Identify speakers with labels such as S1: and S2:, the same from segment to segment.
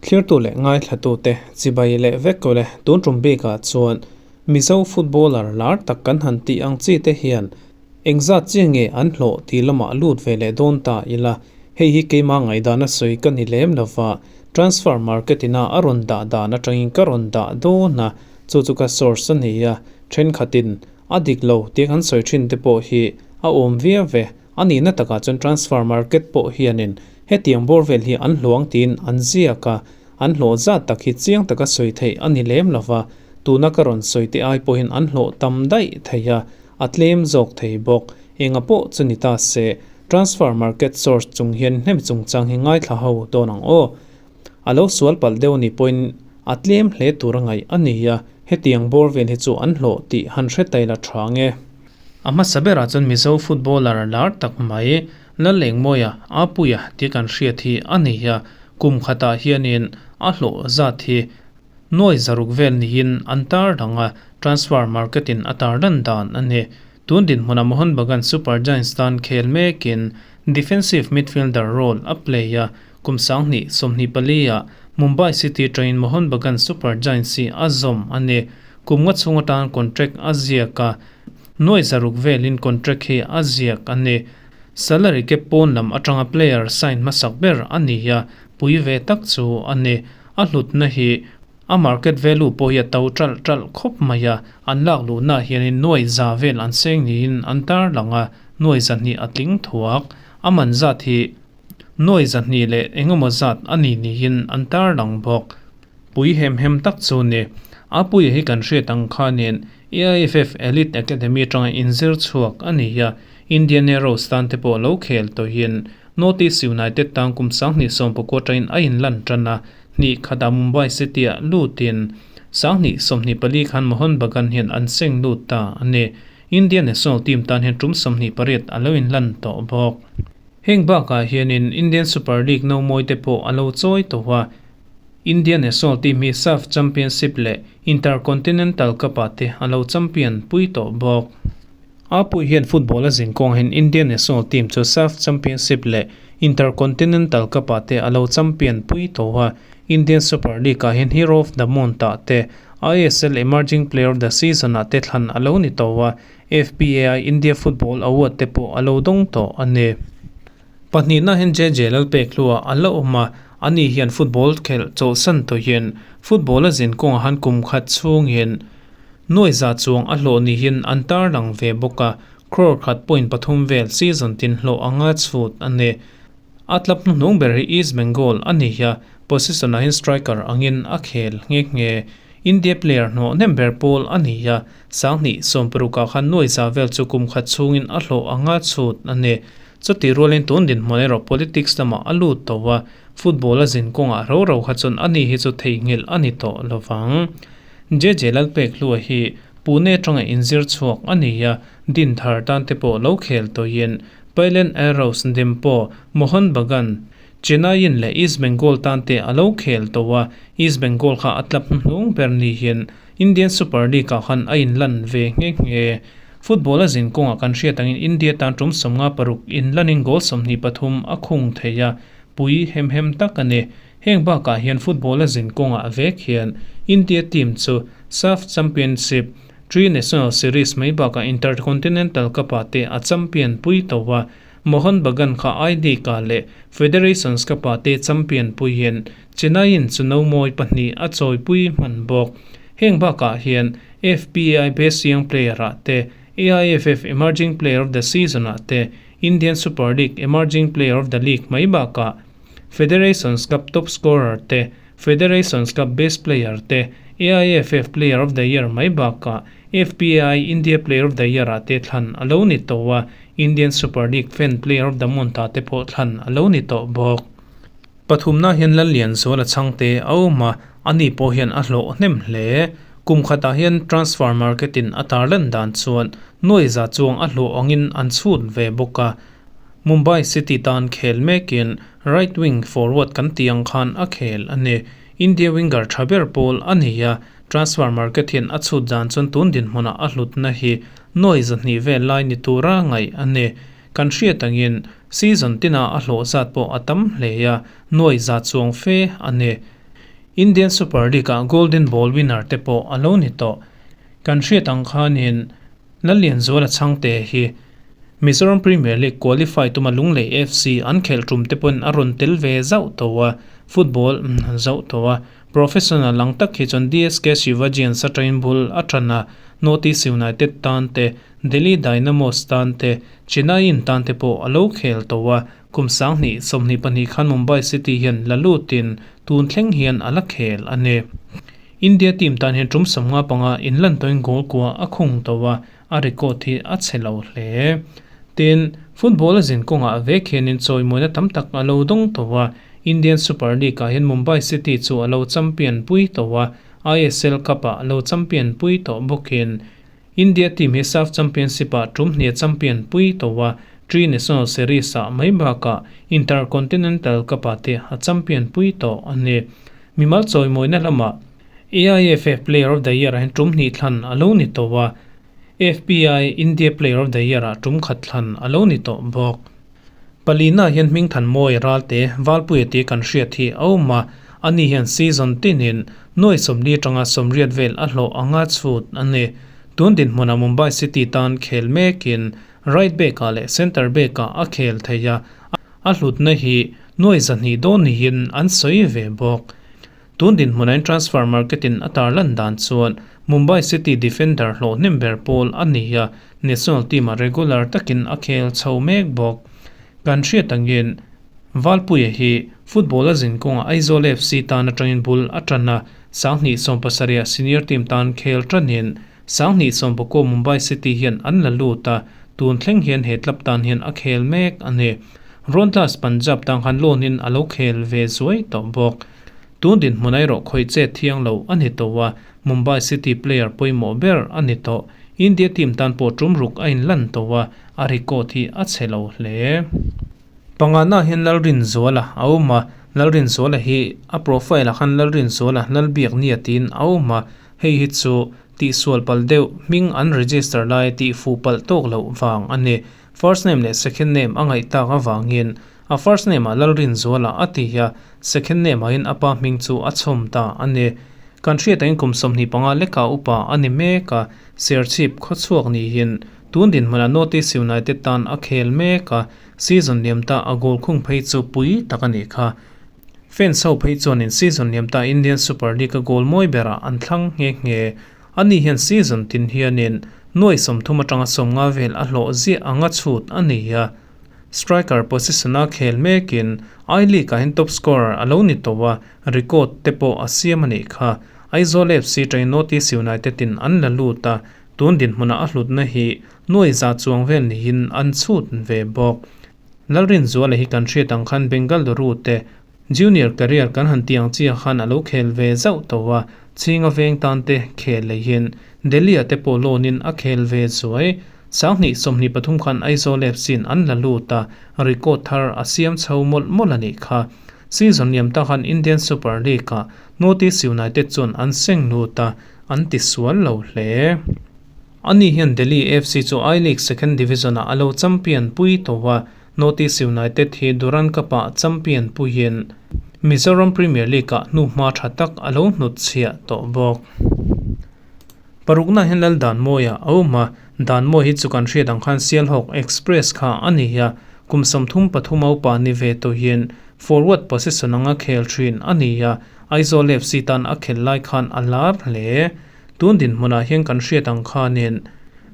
S1: Thlirtu leh ngaithlatute chibai leh vek ule tun tum bikah chuan Mizo footballer lar tak kan han tih ang chi te hian engzat chi nge an hlawh tih lamah lut ve leh dawn ta ila, hei hi keimah ngaihdana sawi ka ni lem lova, transfer market ina a rawn dah dan atangin ka rawn dah dawn a, chu chu ka source a ni a, thenkhatin a dik lo tih kan sawi thin te pawh hi a awm viau ve. A nihna takah chuan transfer market pawh hianin hetiang bawr vel hi an hluang tiin an ziak a, an hlawh zat tak hi chiang taka sawi theih a ni lem lova, tuna ka rawn sawi te ai pawhin an hlawh tam daih thei a, a tlem zawk thei bawk. Enga pawh chu ni ta se, transfer market source chung hian hnem chungchang hi ngaithla ho dawn ang aw. A lo sual palh deuh ni pawhin a tlem hle tur a ngaih a ni a, hetiang bawr vel hi chu an hlawh tih han hre ta ila tha nge. A hmasa berah chuan Mizo footballer lar tak mai Lalengmawia Apuia tih kan hriat hi a ni a, kum khatah hianin a hlawh zat hi nuai zaruk vel niin an tar dang a, transfer market in a tar dan dan a ni. Tun dinhmunah Mohun Bagan Super Giants tan khel mekin defensive midfielder role a play a, kum 2024 ah Mumbai City atangin Mohun Bagan Super Giants hi a zawm a ni. Kum nga chhung atan contract a ziak a, nuai zaruk velin contract hi a ziak a ni. Salary cap pawn lam atanga player sign hmasak ber a ni a, pui ve tak chu a ni. A hlutna hi A market value pawh hi a to ṭalh ṭalh khawp mai a, an lak luhnaah hianin nuai za vel an seng niin an tarlang a, nuai zahnih a tling thuak. A man zat hi nuai zahnih leh engemaw zat a ni niin an tarlang bawk. Pui hem hem tak chu ni. A puia hi kan hriat ang khanin AIFF Elite Academy atanga inzir chhuak a ni a, Indian Arrows tan te pawh lo khel tawhin North East United tan kum 2019 atangin a inlan tan a, Hnih khatah Mumbai City-ah lutin 2024 khan Mohun Bagan hian an seng lut ta a ni. India national team tan hian tum 28 a lo inlan tawh bawk. Heng bakah hianin Indian Super League no mawi te pawh a lo chawi tawh a. India national team hi SAFF Championship leh Intercontinental Cup-ah te a lo champion pui tawh bawk. Apui hian football a zin kawng hian India national team chu SAFF Championship leh Intercontinental Cup ah te a lo champion pui tawh a, Indian Super League ah hian Hero of the Month ah te, ISL Emerging Player of the Season ah te thlan a lo ni tawh a, FPAI India Football Award te pawh a lo dawng tawh a ni. Pahnihna hian JJ Lalpekhlua a la awm a, ani hian football khelh chawlhsan tawh hian football a zin kawngah han kum khat chhungin Nuai za chuang a hlawh niin an tarlang ve bawk a, crore khat point pathum vel season tin hlawh anga chhut a ni. A tlap hnuhnung ber hi East Bengal a ni a, position ah hian striker angin a khel nghe nghe. India player hnawh hnem ber pawl a ni a, 2016 ah khan nuai za vel chu kum khat chhungin a hlawh anga chhut a ni. Chutih rualin tun dinhmun erawh politics lamah a lut tawh a, football a zin kawngah ro ro kha chuan ani hi chu theihnghilh a ni tawh lovang. JJ Lalpekhlua hi Pune atanga inzir chhuak a ni a, din thar tan te pawh lo khel tawhin Pailen Arrows, Dempo, Mohun Bagan, Chennaiyin leh East Bengal tan te a lo khel tawh a, East Bengal kha a tlap hnuhnung ber niin Indian Super League ah khan a inlan ve nghe nghe. Football a zin kawngah kan hriat angin India tan tum 56 inlanin goal 23 a khung thei a, pui hem hem tak a ni. Heng bakah hian football a zin kawngah vek hian India team chu SAFF Championship, Tri National Series mai bakah Intercontinental Cup-ah te a champion pui tawh a, Mohun Bagan kha I-League-ah leh Federations Cup-ah te champion puiin Chennaiyin chu nomawi pahnih a chawipui hman bawk. Heng bakah hian FPI Best Young Player-ah te, AIFF Emerging Player of the Season-ah te, Indian Super League Emerging Player of the League mai bakah Federations Cup top scorer te, Federations Cup best player te, AIFF Player of the Year mai bakah FPI India Player of the Year ah te thlan a lo ni tawh a, Indian Super League Fan Player of the Month ah te pawh thlan a lo ni tawh bawk. Pathumna hian Lallianzuala chhangte a awm a, ani pawh hian a hlawh hnem hle. Kum khatah hian transfer market in a tarlan dan chuan nuai za chuang a hlawh angin an chhut ve bawk a, Mumbai City tan khel mekin right wing forward kan tih ang khan a khel a ni. India winger tha ber pawl a ni a, transfer market hian a chhut dan chuan tun dinhmunah a hlutna hi nuai zahnih vel lai ni tura ngaih a ni. Kan hriat angin season tina a hlawh zat pawh a tam hle a, nuai za chuang fe a ni. Indian Super League-ah Golden Ball winner te pawh a lo ni tawh. Kan hriat ang khanin Lallianzuala Chhangte hi Mizoram Premier League qualify tuma Lunglei FC an khelh tum te pawhin a rawn tel ve zauh tawh a, football zauh tawh a. Professional lang tak hi chuan DSK Shivajians atangin bul a tan a, North East United tan te, Delhi Dynamos tan te, Chennaiyin tan te pawh a lo khel tawh a. Kum 2022 khan Mumbai City hian la lutin tun thleng hian a la khel a ni. India team tan hian tum 55 inlan tawhin goal kua a khung tawh a, a record hi a chhe lo hle. Tin, football a zin kawngah vek hianin chawimawina tam tak a lo dawng tawh a, Indian Super League-ah hian Mumbai City chu a lo champion pui tawh a, ISL Cup-ah a lo champion pui tawh bawkin India team hi SAFF Championship-ah tum hnih a champion pui tawh a, Tri National Series-ah mai bakah Intercontinental Cup-ah te a champion pui tawh a ni. Mimal chawimawina lamah AIFF Player of the Year-ah hian tum hnih thlan a lo ni tawh a, FPI India Player of the Year-ah tum khat thlan a lo ni tawh bawk. Palina hian hmingthan mawi ralte Valpuia tih kan hriat hi a awm a, ani hian season tinin nuai 40 atanga 80 vel a hlawh anga chhut a ni. Tun dinhmunah Mumbai City tan khel mekin right back-ah leh centre back-ah a khel thei a, a hlutna hi nuai 200 dawn niin an sawi ve bawk. Tun dinhmunah in transfer market in a tarlan dan chuan Mumbai City defender hlawh hnem ber pawl a ni a, national team a regular takin a khel chho mek bawk. Kan hriat angin Valpuia hi football a zin kawngah Aizawl FC tan atangin bul a tan a, 2017 ah senior team tan khel tanin 2019 Mumbai City hian an la lut a, tun thleng hian he club tan hian a khel mek a ni. Rohtas Punjab tang khan loan in a lo khel ve zuai tawh bawk. Tun dinhmun erawh khawih chet thiang lo a ni tawh a, Mumbai City player pawimawh ber a ni tawh. India team tan pawh tum ruk a inlan tawh a, a record hi a chhe lo hle. Pangana hian Lalrinzuala a awm a, Lalrinzuala hi a profile ah khan Lalrinzuala Lalbiak nia tiin a awm a, hei hi chu tihsual palh deuh hming an register lai tihfuh palh tawk loh vang a ni. First name leh second name a ngaih tak avangin a first name ah Lalrinzuala a ti a, second name ah in a pa hming chu a chhawm ta a ni. Kan hriatah in kum 25 leka upa a ni mek a, Serchhip khawchhuak niin tun dinhmunah North East United tan a khel mek a, season liam ta a goal khung phei chu pui tak a nih kha. Fans ho phei chuanin season liam ta Indian Super League a goal mawi berah an thlang nghe nghe. Ani hian season tin hianin nuai 30 atanga 50 vel a hlawh ziah anga chhut a ni a. Striker position a khel mekin I-League ah hian top scorer a lo ni tawh a, record te pawh a siam a nih kha. Aizawl FC atangin North East United in an la lut a, tun dinhmunah a hlutna hi nuai 100 chuang vel niin an chhut ve bawk. Lalrinzuala hi kan hriat ang khan Bengaluru te junior career kan han ti ang chiah khan a lo khel ve zauh tawh a, Chhinga veng tan te khel leihin Delhi ah te pawh loan in a khel ve zuai. 2023 khan Aizawl FC in an la lut a, record thar a siam chho mawlh mawlh a nih kha. Season liam ta khan Indian Super League ah North East United chuan an seng lut a, an ti sual lo hle. Ani hian Delhi FC chu I-League Second Division ah a lo champion pui tawh a, North East United hi Durand Cup ah champion puiin Mizoram Premier League ah hnuhma tha tak a lo hnut chhiah tawh bawk. Parukna hian Lal Danmawia a awm a, Danmawi hi chu kan hriat ang khan Sialhawk Express kha a ni a, kum 33 a upa ni ve tawhin forward position anga khel thin a ni a, Aizawl FC tan a khel lai khan a lar hle. Tun dinhmunah hian kan hriat ang khanin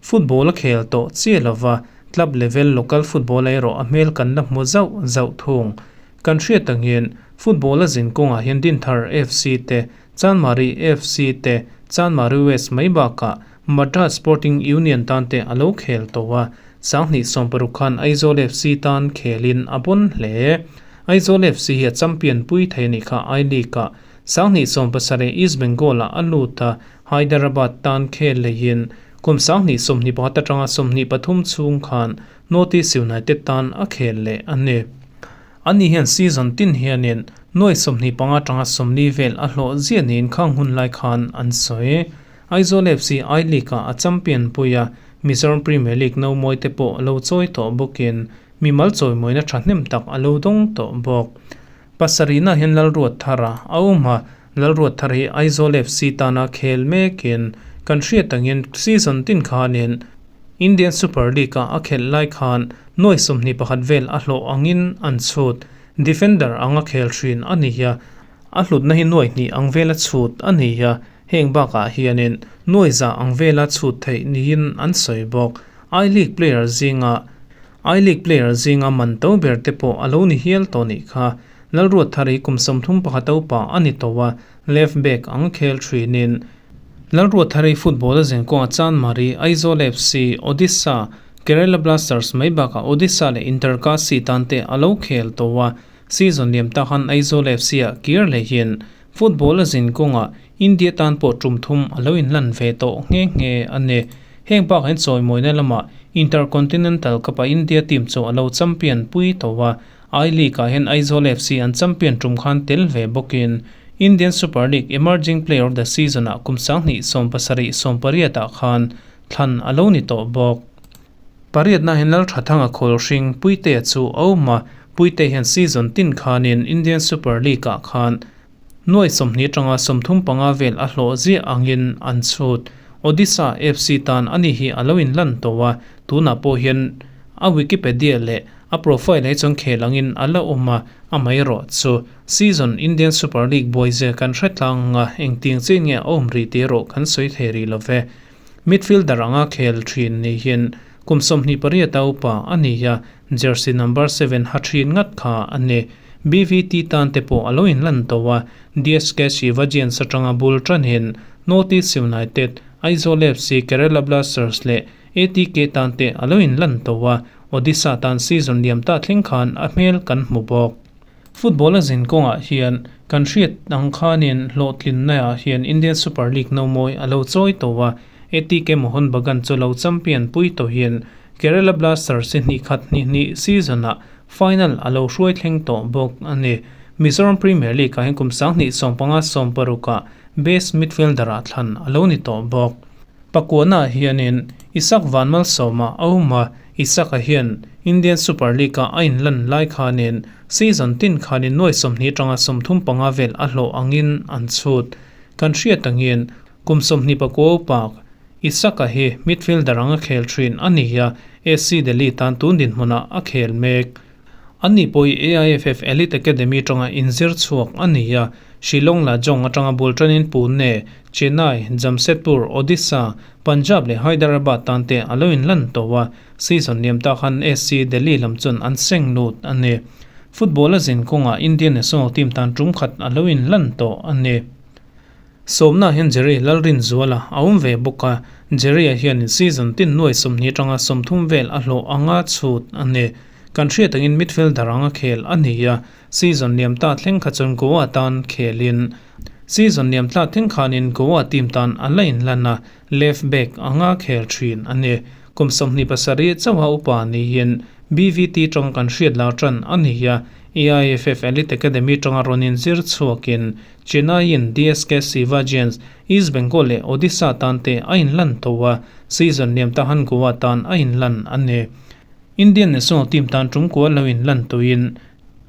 S1: football a khel tawh chiah lova, club level local football erawh a hmel kan la hmu zauh zauh thung. Kan hriat angin football a zin kawngah hian Dinthar FC te, Chanmari FC te, Chanmari West mai bakah Madras Sporting Union tan te a lo khel tawh a, 2016 khan Aizawl FC tan khelin a bon hle. Aizawl FC hi a champion pui thei a nih kha I-League ah 2017 East Bengal ah a lut a, Hyderabad tan khel leihin kum 2021 atanga 23 chhung khan North East United tan a khel leh a ni. Ani hian season tin hianin nuai 25 atanga 40 vel a hlawh ziah niin khang hun lai khan an sawi. Aizawl FC I-League ah a champion pui a, Mizoram Premier League no mawi te pawh lo chawi tawh bawkin mimal chawimawina thahnem tak a lo dawng tawh bawk. Pasarihna hian Lalruat thar a a awm a, Lalruatthar hi Aizawl FC tana khel mekin kan hriat angin season tin khanin Indian Super League-a a khelh lai khan nuai 21 vel a hlawh angin an chhut. Defender anga khel thin a ni a, a hlutna hi nuai hnih ang vela chhut a ni a, heng bakah hianin nuai za ang vela chhut theih niin an sawi bawk. I-League player zinga I-League player zinga man to ber te pawh a lo ni hial tawh nih kha. Lalruatthar hi kum 31 upa a ni tawh a, left back ang khel thinin Lalruatthar hi football a zin kawnga Chanmari, Aizawl FC, Odisha, Kerala Blasters mai bakah Odisha leh Inter Kashi tan te a lo khel tawh a, season liam ta khan Aizawl FC ah kir lehin football a zin kawnga India tan pawh tum thum a lo inlan ve tawh nghe nghe a ni. Heng bakah hian chawimawina lamah Intercontinental Cup ah India team chu a lo champion pui tawh a, I-League ah hian Aizawl FC an champion tum khan tel ve bawkin Indian Super League Emerging Player of the Season ah kum 2017 18 ah khan thlan a lo ni tawh bawk. Pariatna hian Lalthathanga khawl hring Puitea chu a awm a, Puite hian season tin khanin Indian Super League ah khan nuai 20 atanga 35 vel a hlawh ziah angin an chhut. Odisha FC tan ani hi a lo inlan tawh a, tunah pawh hian a Wikipedia leh a profile hi chuan khel angin a la awm a, amaherawh chu season Indian Super League buai zia kan hre tlang a, engtiang chin nge a awm rih tih erawh kan sawi thei rih lo ve. Midfielder anga khel thin ni hian kum 28 a upa a ni a, jersey number 7 ha thin ngat kha a ni. BVT tan te pawh a lo inlan tawh a, DSK Shivajians atanga bul tanin North East United, Aizawl FC, Kerala Blasters leh ATK tan te a lo inlan tawh a, Odisha tan season liam ta thleng khan a hmel kan hmu bawk. Football a zin kawngah hian kan hriat ang khanin hlawhtlinna ah hian Indian Super League no mawi a lo chawi tawh a, ATK Mohun Bagan chu lo champion pui tawh hian Kerala Blasters hi hnih khat hnih hnih season ah final a lo hruai thleng tawh bawk a ni. Mizoram Premier League ah hian kum 2015 16 ah best midfielder ah thlan a lo ni tawh bawk. Pakuana hianin Isak Vanmalsawma a awm a, Isaka hian Indian Super League ah a inlan lai khanin season tin khanin nuai 20 atanga 35 vel a hlawh angin an chhut. Kan hriat angin kum 29 upa Isaka hi midfielder anga khel thin a ni a, SC Delhi tan tun dinhmunah a khel mek. Ani pawh hi AIFF Elite Academy atanga inzir chhuak a ni a, Shillong Lajong atanga bul tanin Pune, Chennai, Jamshedpur, Odisha, Punjab leh Hyderabad tan te a lo inlan tawh a, season liam ta khan SC Delhi lam chuan an seng lut a ni. Football a zin kawngah Indian national team tan tum khat a lo inlan tawh a ni. Sawmna hian Jerry Lalrinzuala a awm ve bawk a, Jerry a hianin season tin nuai 20 atanga 30 vel a hlawh anga chhut a ni. Kan hriat angin midfielder anga khel a ni a, season liam ta thleng kha chuan Goa tan khelin season liam tla thleng khanin Goa team tan a la inlan a, left back anga khel thin a ni. Kum 27 chauha upa ni hian BVT tang kan hriat lar tan a ni a, AIFF Elite Academy tanga rawn inzir chhuakin Chennai-in DSK Shivajians, East Bengal leh Odisha tan te a inlan tawh a, season liam ta han Goa tan a inlan a ni. Indian national team tan tum kual lo inlan tawhin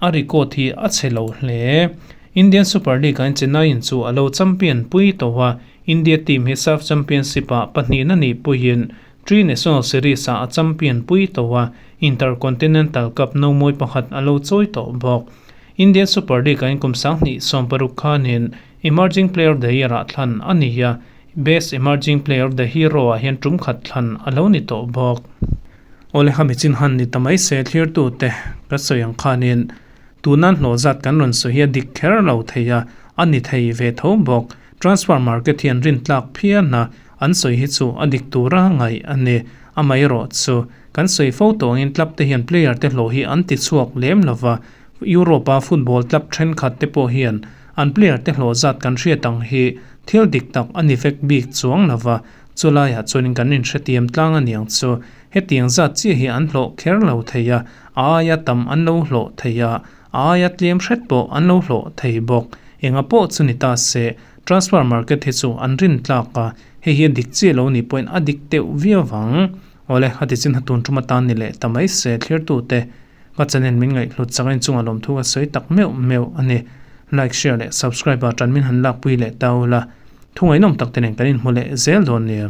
S1: a record hi a chhe lo hle. Indian Super League ah Chennai-in chu a lo champion pui tawh a, India team hi SAFF Championship ah pahnihna ni puiin Tri National Series ah a champion pui tawh a, Intercontinental Cup no mawi pakhat a lo chawi tawh bawk. Indian Super League ah in kum 2016 khanin Emerging Player of the Year ah thlan a ni a, Best Emerging Player of the Hero ah hian tum khat thlan a lo ni tawh bawk. Awle khami chin han ni tamai se thlir tu te ka sawi ang khanin tunan hlawh zat kan rawn sawi hi a dik kher lo thei a, a ni thei ve tho bawk. Transfer market hian rin tlak phian a, an sawi hi chu a dik tura ngai a ni. Amaherawh chu kan sawi fo tawh angin club te hian player te hlawh hi an ti chhuak lem lova, Europe a football club thenkhat te pawh hian an player te hlawh zat kan hriat ang hi thil dik tak a ni vek bik chuang lova, chulaiah chuanin kan inhretiam tlang a niang chu hetiang zat chiah hi an hlawh kher lo thei a, a aia tam an lo hlawh thei a, a aia tlem hret pawh an lo hlawh thei bawk. Enga pawh chu ni ta se, transfer market hi chu an rin tlak a, hei hi a dik chiah lo ni pawhin a dik deuh viau vang. Awle, a ti chin ha tun tum atan ni leh ta mai se thlir tu te. Ka channel min ngaih hlut chak a inchungah lawmthu ka sawi tak meuh meuh a ni. Like, share leh subscribe ah tan min han lakpui leh ta ula. Thungainawm tak te nen kan inhmu leh zel dawn nia.